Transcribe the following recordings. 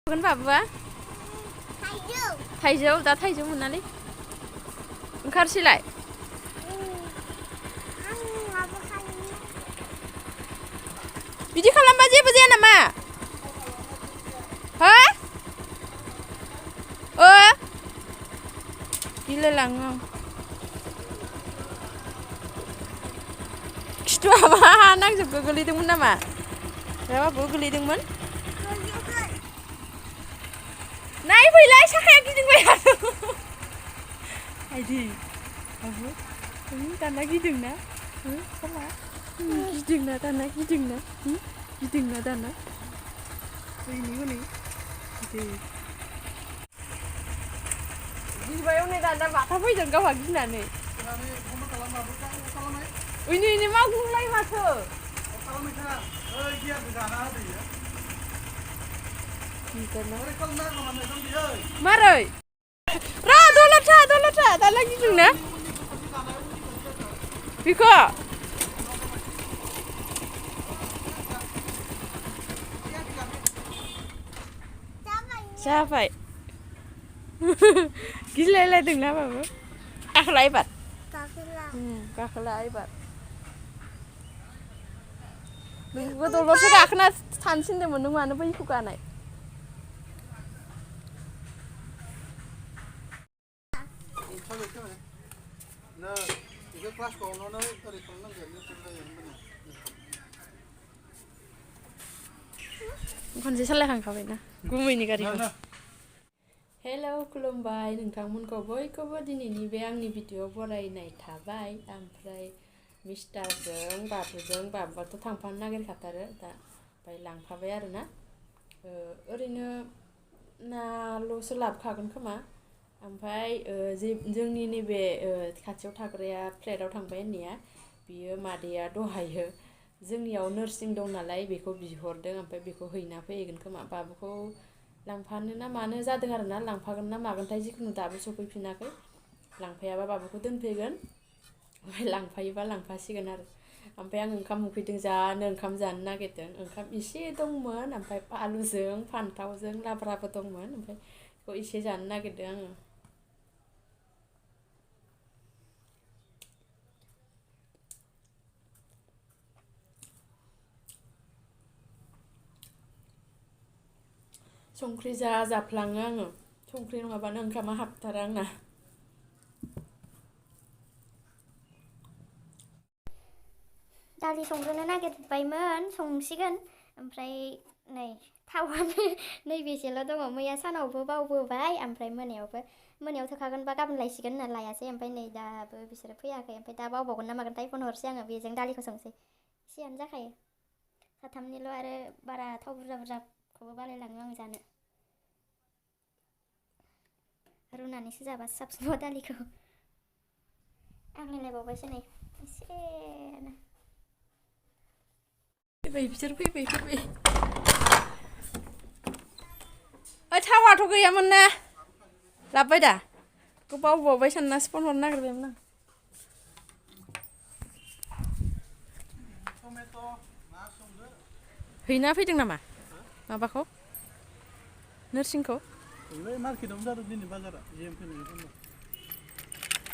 Kan बाबुआ थाइजौ दा थाइजौ मोनालै ओंखारसैलाय बिदि खालामबा जेबो जाया नामा हो गिलायलाङो खिथुआ मा नांजोबखो गोलैदोंमोन नामा बाबु गोलैदोंमोन नाय फैलाय साखाया गिदिंबाय आइदि बाबु दाना गिदिंना समा गिदिंना दाना गिदिंना दाना हनै हनै गिबाय हनै दाना बाथा फैदों गावहा गिनानै उइनि मावग्लुंलाय माथो मारै र दलथा दाना गिदिंना बेखौ जाबाय गिलायलायदोंना बाबु गाखोला एबार गाखोला एबार नोंबो दलरसो गाखोना थानो थिनदोंमोन नों मानो बैखौ गानाय खनसे सालायखांखाबायना गुमैनि गारिखौ हेलौ खुलुमबाय नोंथांमोनखौ बयखौबो दिनैनि बे आंनि भिडिअ बरायनाय थाबाय ओमफ्राय मिस्टारजों बाबुआथ' थांफानो नागिरखाथारो दा ओमफ्राय लांफाबाय आरोना ओरैनो नाल'सो लाबोखागोन खोमा ओमफ्राय जोंनि नैबे खाथियाव थाग्राया फ्लेटआव थांबाय होननाया बियो मादैया दहायो जोंनियाव नर्सिं दं नालाय बेखौ बिहरदों ओमफ्राय बेखौ हैना फैगोन खोमा बाबुखौ लांफानो ना मानो जादों आरोना लांफागोन ना मागोनथाय जिखुनु दाबो सफैफिनाखै लांफायाबा बाबुखौ दोनफैगोन ओमफ्राय लांफायोबा लांफासिगोन आरो ओमफ्राय आं ओंखाम उखैदों ओंखाम जानो नागिरदों ओंखाम एसे दंमोन ओमफ्राय आलुजों फान्थावजों लाब्राबो दंमोन ओमफ्राय बेखौ एसे जानो नागिरदों आङो संख्रि जाफ्लाङो आङो संख्रि नङाबानो ओंखामा हाबथारा आंना दालि संग्रोनो नागिरबायमोन संसिगोन ओमफ्राय नै थावानो नैबेसेल' दङ मैया सानावबो बावबोबाय ओमफ्राय मोनायाव थोखागोनबा गाबोन लायसिगोन होनना लायासै ओमफ्राय नै दाबो बिसोरो फैयाखै ओमफ्राय दा बावबावगोन ना मागोनथाय फन हरसै आङो बेजों दालिखौ संसै एसेयानो जाखायो साथामनिल' आरो बारा थाव बुरजाखौबो बालायलाङो आं जानो रुनानैसो जाबासो साबसिन दालिखौ आग्लायलायबावबायसो नै एसेनो बिसोर फैबाय थावाथ' गैयामोन ना लाबोबाय दा बावबावबाय साननासो फन हरनो नागिरबायमोन आं हैना फैदों नामा माबाखौ नोरसिंखौ मार्केटआवनो जादों दिनै बाजारा जेएम फैनायनि दङ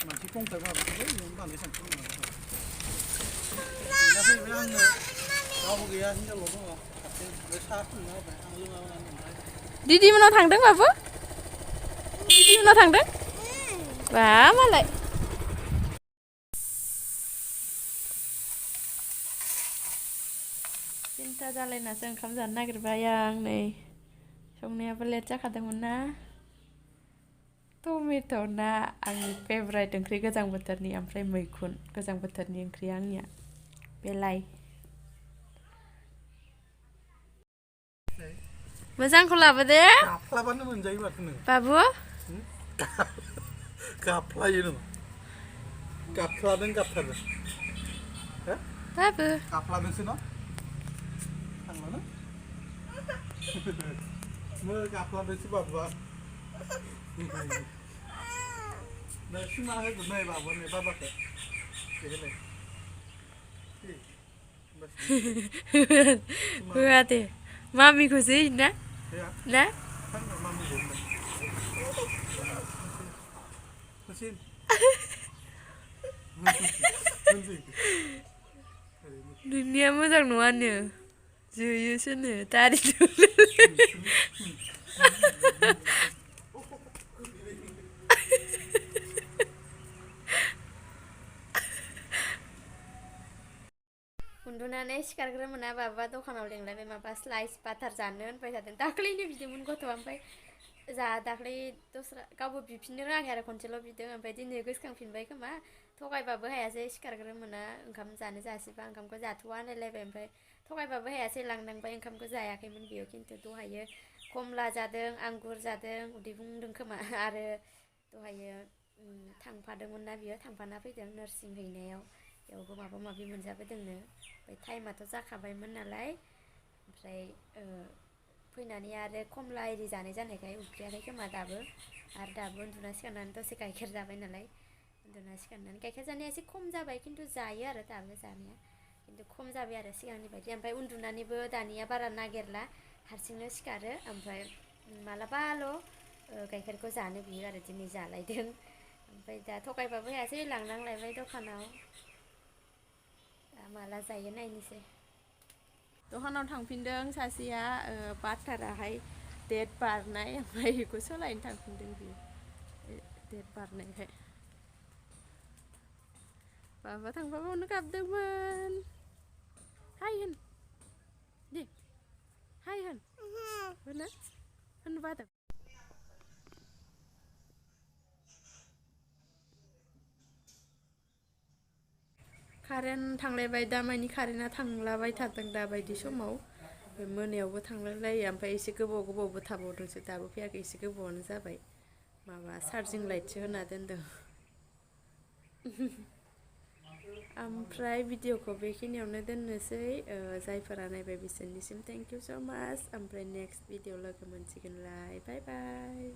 मानसि खमखाय माबाखौबो इयावनो बानाय सानदों फैबाय आंनो रावबो गैया हिनजावल' दङ हारसिं साहा फुदुंना होबाय आं लोङामोन ओमफ्राय दिदि मोनाव थांदों बाबु दिदि मोनाव थांदों बा मालाय सिन्था जालायनासो ओंखाम जानो नागिरबाय आं नै संनायाबो लेट जाखादोंमोन ना टमेट' ना आंनि फेभराइट ओंख्रि गोजां बोथोरनि ओमफ्राय मैखुन गोजां बोथोरनि ओंख्रिया आंनिया बेलाय मोजांखौ लाबोदे गाफ्लाबानो मोनजायो माथो नों बाबु गाफ्लायो नों गाफ्लादों गाबथारदों हो बाबु गाफ्लादोंसो न थांलानो गाफ्लादोंसो बाबुआ नै सिमा होगोन नै बाबु नै बाबाखौ बेखौलाय होआ दे मामिखौसो होयो ना थांनो मा मोनगोन Kusin. Dunia moजां नङानो जोयोसोनो दारि उन्दुनानै सिखारग्रो मोना बाबा दखानाव लेंलायबाय माबा स्लाइस बाटार जानो होनबाय थादों दाख्लैनो बिदोंमोन गथ'आ ओमफ्राय दाख्लै दस्रा गावबो बिफिननो रोङाखै आरो खनसेल' बिदों ओमफ्राय दिनै गोसोखांफिनबाय खोमा थगायबाबो हायासै सिखारग्रो मोना ओंखाम जानो जासिबा ओंखामखौ जाथ'वा होनलायलायबाय ओमफ्राय थगायबाबो हायासै लांनांबाय ओंखामखौ जायाखैमोन बियो खिन्थु दहायो खमला जादों आंगुर जादों उदै बुंदों खोमा आरो दहायो थांफादोंमोन ना बियो थांफाना फैदों नोरसिं हैनायाव बेयावबो माबा माबि मोनजाबोदोंनो ओमफ्राय टाइमाथ' जाखाबायमोन नालाय ओमफ्राय फैनानै आरो खमला एरि जानाय जानायखाय उखैयाखै खोमा दाबो आरो दाबो उन्दुना सिखारनानै दसे गाइखेर जाबाय नालाय उन्दुना सिखारनानै गाइखेर जानाया एसे खम जाबाय खिन्थु जायो आरो दाबो जानाया खिन्थु खम जाबाय आरो सिगांनि बायदि ओमफ्राय उन्दुनानैबो दानिया बारा नागिरला हारसिंनो सिखारो ओमफ्राय मालाबाल' गाइखेरखौ जानो बियो आरो दिनै जालायदों ओमफ्राय दा थगायबाबो हायासै लांनांलायबाय दखानाव दा माला जायो नायनोसै दखानाव थांफिनदों सासेया बाटाराहाय डेट बारनाय ओमफ्राय बेखौ सोलायनो थांफिनदों बियो डेट बारनायखाय बाबा थांबा बावनो गाबदोंमोन हाय होन दे हाय होन होननो बादों कारेन्ट थांलायबाय दा मानि कारेन्टआ थांलाबाय थादों दा बायदि समाव मोनायावबो थांलायलायो ओमफ्राय एसे गोबावबो थाबावदोंसो दाबो फैयाखै एसे गोबावानो जाबाय माबा चार्जिं लाइटसो होना दोनदों ओमफ्राय भिडिअखौ बेखिनियावनो दोननोसै जायफोरा नायबाय बिसोरनिसिम थेंक इउ स' माच ओमफ्राय नेक्स्ट भिडिअ लोगो मोनसिगोनलाय बाय बाय